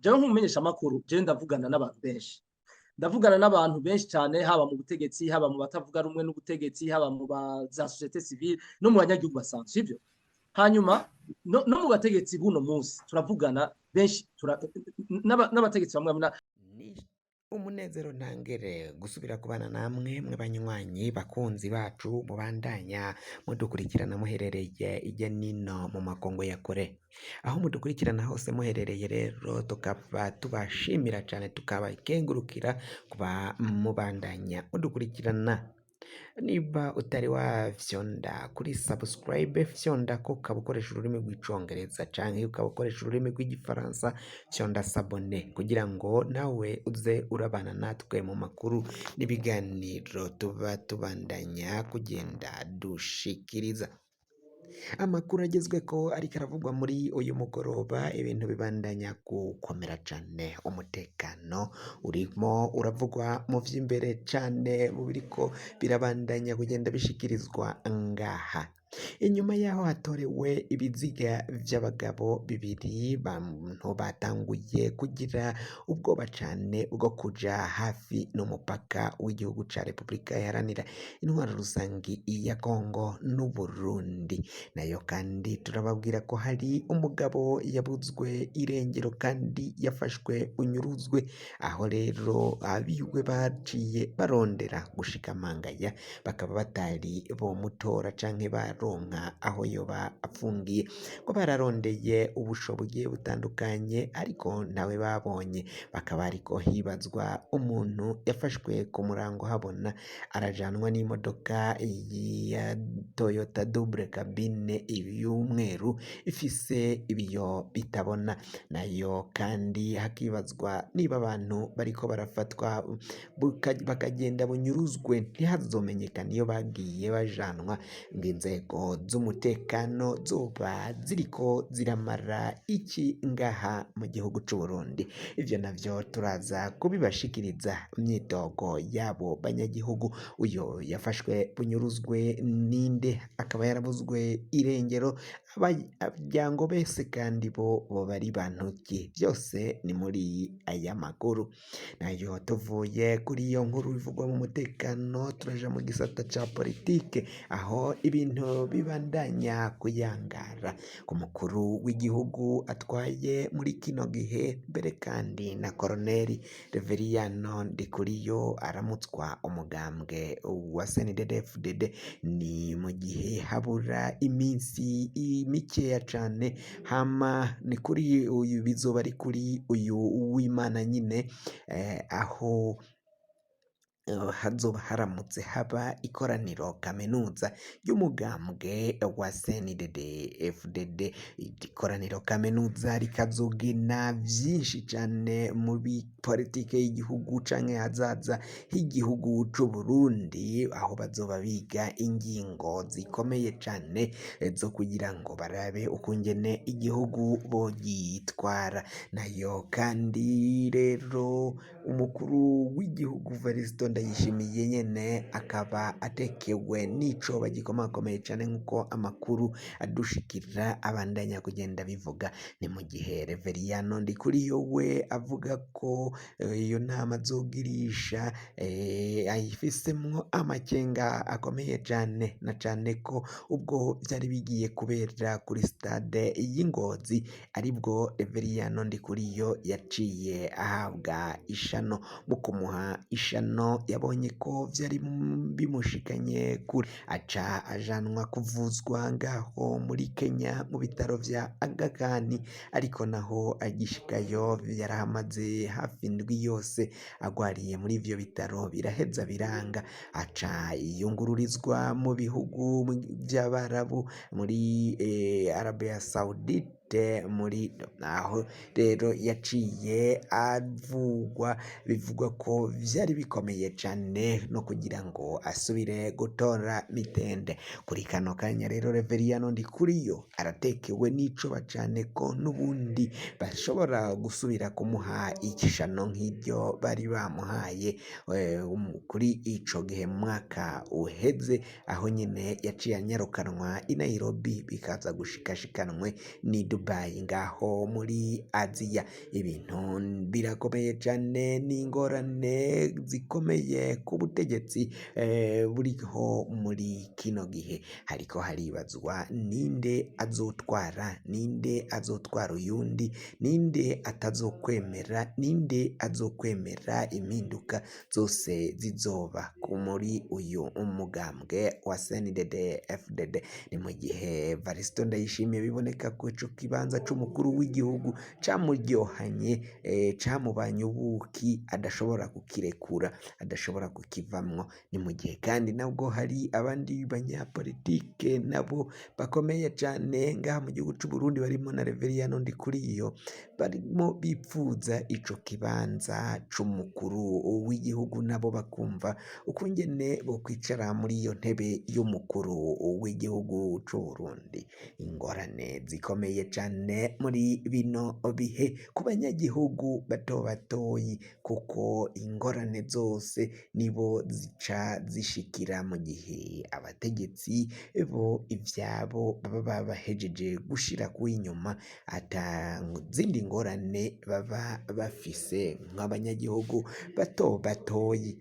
Jewe nk'umumenyeshamakuru, jewe ndavugana n'abantu benshi, ndavugana n'abantu benshi cyane, haba mu butegetsi, haba mu batavuga rumwe n'ubutegetsi, haba mu ba za société civile no mu banyagihugu basanzwe, sivyo? Hanyuma no mu bategetsi buno munsi turavugana benshi, n'abategetsi bamwe bamwe. Ni umunezero ntangere gusubira kubana namwe, mwe banywanyi bakunzi bacu mubandanya mudukurikirana muherereye ijya nino mu makongo ya kure, aho mudukurikirana hose muherereye. Rero tukaba tubashimira cyane, tukabakengurukira kuba mubandanya mudukurikirana. Niba utari wafyonda kuri subscribe, fyonda ko ukaba ukoresha ururimi rw'Icongereza canke ukaba ukoresha ururimi rw'Igifaransa, fyonda s'abonner kugira ngo nawe uze urabana natwe mu makuru n'ibiganiro tuba tubandanya kugenda dushikiriza. Amakuru agezweko ariko aravugwa muri uyu mugoroba, ibintu bibandanya gukomera cane, umutekano urimo uravugwa mu vy'imbere cane mu biriko birabandanya kugenda bishikirizwa ngaha. Inyuma yaho hatorewe ibiziga vy'abagabo bibiri, bantu batanguye kugira ubwoba cane bwo kuja hafi n'umupaka w'igihugu ca Repubulika Iharanira Intwaro Rusangi ya Kongo n'Uburundi. Nayo kandi turababwira ko hari umugabo yabuzwe irengero kandi yafashwe unyuruzwe, aho rero abiwe baciye barondera gushika mangaya bakaba batari bomutora canke baronka aho yoba afungiye, ngo bararondeye ubusho bugiye butandukanye ariko ntawe babonye. Bakaba ariko hibazwa umuntu yafashwe ku murango habona arajanwa n'imodoka ya Toyota double cabine y'umweru ifise ibiyo bitabona. Nayo kandi hakibazwa niba abantu bariko barafatwa bakagenda bunyuruzwe ntihazomenyekane iyo bagiye bajanwa, ngo inzego z'umutekano zoba ziriko ziramara iki ngaha mu gihugu c'u Burundi? Ivyo navyo turaza kubibashikiriza, imyidogo y'abo banyagihugu. Uyo yafashwe bunyuruzwe ninde, akaba yarabuzwe irengero? Abaryango bese kandi bo boba ari bantu ki? Vyose ni muri aya makuru. Nayo tuvuye kuri iyo nkuru ivugwa mu mutekano, turaja mu gisata ca politike, aho ibintu bibandanya kuyangara ku mukuru w'igihugu atwaye muri kino gihe, mbere kandi na Koroneli Reveriyano Ndikuriyo aramutswa umugambwe wa CNDD-FDD. Ni mu gihe habura iminsi mikeya cane, hama ni kuri uyu bizoba ari kuri uyu w'Imana nyine, aho hazoba haramutse haba ikoraniro kaminuza ry'umugambwe wa CNDD FDD. Ikoraniro kaminuza rikazogena vyinshi cane muri politike y'igihugu canke hazaza h'igihugu c'u Burundi, aho bazoba biga ingingo zikomeye cane zo kugira ngo barabe ukungene igihugu bogitwara. Nayo kandi rero umukuru w'igihugu Varisito Ndayishimiye nyene akaba atekewe n'icoba gikomakomeye cane, nk'uko amakuru adushikira abandanya kugenda bivuga. Ni mu gihe Reveriyano Ndikuriyo we avuga ko iyo nama azogirisha ayifisemwo amakenga akomeye cane, na cane ko ubwo vyari bigiye kubera kuri stade y'Ingozi aribwo Reveriyano Ndikuriyo yaciye ahabwa ishano. Mu kumuha ishano yabonye ko vyari bimushikanye kure, aca ajanwa kuvuzwa ngaho muri Kenya mu bitaro vya Aga Khan, ariko naho agishikayo yarahamaze hafi indwi yose agwariye muri ivyo bitaro, biraheza biranga, aca yungururizwa mu bihugu vy'Abarabu, muri Arabia Saudite. Muri aho rero yaciye avugwa, bivugwa ko vyari bikomeye cane no kugira ngo asubire gutora mitende. Kuri kano kanya rero Reveriyano Ndikuriyo aratekewe n'icoba cane ko n'ubundi bashobora gusubira kumuha ishano nk'iryo bari bamuhaye kuri ico gihe mu mwaka uheze, aho nyene yaciye anyarukanwa i Nairobi, bikaza gushikashikanwe ni Dubai. Dubai ngaho muri Aziya. Ibintu birakomeye cane, n'ingorane zikomeye ku butegetsi buriho muri kino gihe. Hariko haribazwa ninde azotwara, ninde azotwara uyundi, ninde atazokwemera, ninde azokwemera impinduka zose zizoba muri uyu mugambwe wa CNDD FDD. Ni mu gihe Varisito Ndayishimiye biboneka ko ico kibanza c'umukuru w'igihugu camuryohanye, camubanye ubuki, adashobora kukirekura, adashobora kukivamwo. Ni mu gihe kandi nabwo hari abandi banyapolitike nabo bakomeye cane ngaha mu gihugu c'Uburundi barimo na Reveriyano Ndikuriyo, barimo bipfuza ico kibanza c'umukuru w'igihugu, nabo bakumva ukungene bokwicara muri iyo ntebe y'umukuru w'igihugu c'Uburundi. Ingorane zikomeye cane muri bino bihe ku banyagihugu bato batoyi, kuko ingorane zose nibo zica zishikira, mu gihe abategetsi bo ivyabo baba babahejeje gushira inyuma, ata zindi ngorane baba bafise nk'abanyagihugu bato batoyi.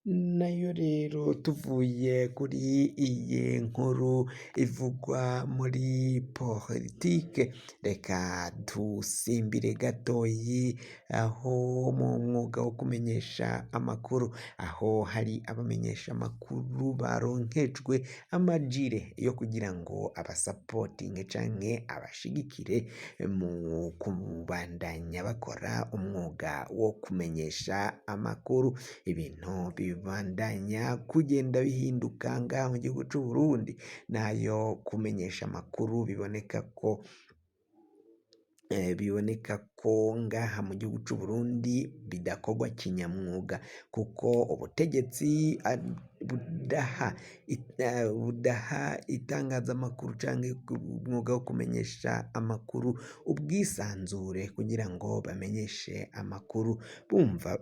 Nayo rero tuvuye kuri iyi nkuru ivugwa muri politike, reka dusimbire gatoyi aho mu mwuga wo kumenyesha amakuru, aho hari abamenyesha amakuru baronkejwe amajire yo kugira ngo abasapotinge canke abashigikire mu kubandanya bakora umwuga wo kumenyesha amakuru. Ibintu bibandanya kugenda bihinduka ngaha mu gihugu c'Uburundi, nayo kumenyesha amakuru biboneka ko ngaha mu gihugu c'Uburundi bidakorwa kinyamwuga, kuko ubutegetsi budaha itangazamakuru canke umwuga wo kumenyesha amakuru ubwisanzure, kugira ngo bamenyeshe amakuru bumva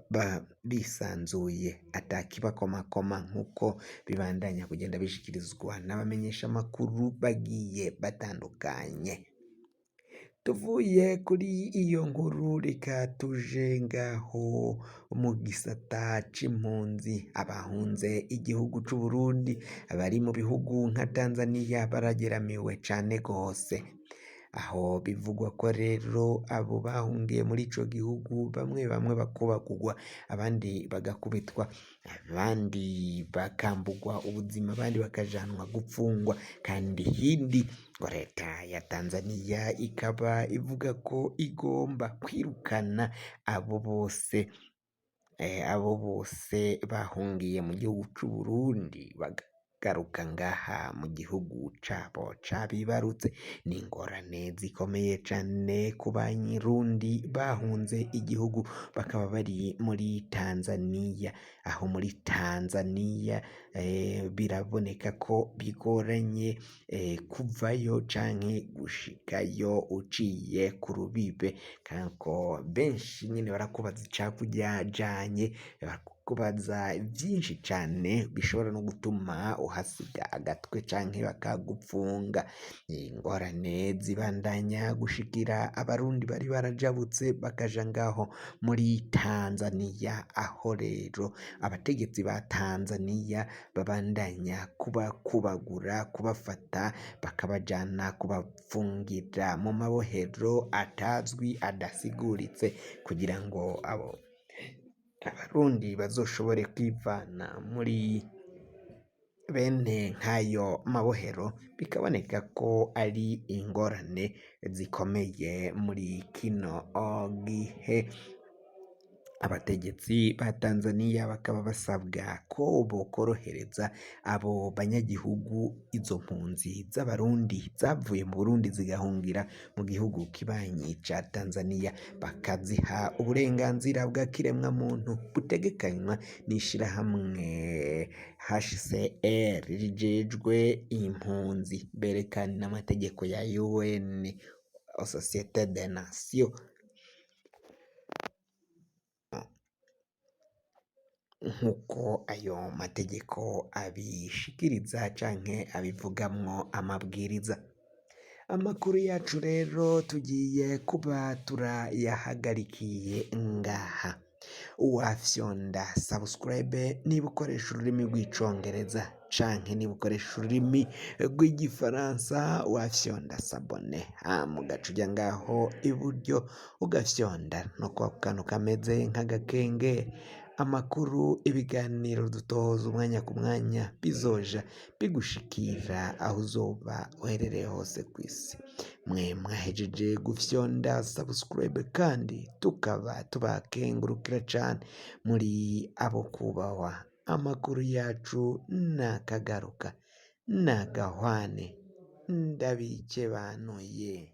bisanzuye atakibakomakoma, nk'uko bibandanya kugenda bishikirizwa n'abamenyesha amakuru bagiye batandukanye. Tuvuye kuri iyo nkuru, reka tuje ngaho mu gisata c'impunzi. Abahunze igihugu c'Uburundi bari mu bihugu nka Tanzania barageramiwe cane gose, aho bivugwa ko rero abo bahungiye muri ico gihugu bamwe bamwe bakubagurwa, abandi bagakubitwa, abandi bakambugwa ubuzima, abandi bakajanwa gupfungwa. Kandi hindi ngo leta ya Tanzania ikaba ivuga ko igomba kwirukana abo bose bahungiye mu gihugu c'Uburundi bagaruka ngaha mu gihugu cabo cabibarutse. Ni ingorane zikomeye cane ku Barundi bahunze igihugu bakaba bari muri Tanzania. Aho muri Tanzania biraboneka ko bigoranye kuvayo canke gushikayo uciye ku rubibe, kako benshi nyene barakubaza icakujanye, barakubaza vyinshi cane bishobora no gutuma uhasiga agatwe canke bakagupfunga. Ingorane zibandanya gushikira Abarundi bari barajabutse bakaja ngaho muri Tanzania, aho rero abategetsi ba Tanzania babandanya kubakubagura, kubafata bakabajana kubapfungira mu mabohero atazwi, adasiguritse, kugira ngo abo Abarundi bazoshobore kwivana muri bene nk'ayo mabohero. Bikaboneka ko ari ingorane zikomeye muri kino gihe. Abategetsi ba Tanzania bakaba basabwa ko bokorohereza abo banyagihugu, izo mpunzi z'Abarundi zavuye mu Burundi zigahungira mu gihugu kibanyi ca Tanzania, bakaziha uburenganzira bwa kiremwa muntu butegekanywa n'ishirahamwe HCR rijejwe impunzi, berekana n'amategeko ya UN, Societe des Nations, nk'uko ayo mategeko abishikiriza canke abivugamwo amabwiriza. Amakuru yacu rero tugiye kuba turayahagarikiye ngaha. Wafyonda subscribe niba ukoresha ururimi rw'icongereza canke niba ukoresha ururimi rw'igifaransa wafyonda s'abonner, hama ugaca uja ngaho iburyo ugafyonda no kwa kantu kameze nk'agakengeri. Amakuru, ibiganiro dutoza umwanya ku mwanya bizoja bigushikira aho uzoba uherereye hose kw'isi. Mwe mwahejeje gufyonda subscribe kandi tukaba tubakengurukira cane muri abo kubahwa. Amakuru yacu nakagaruka nagahwane ndabikebanuye.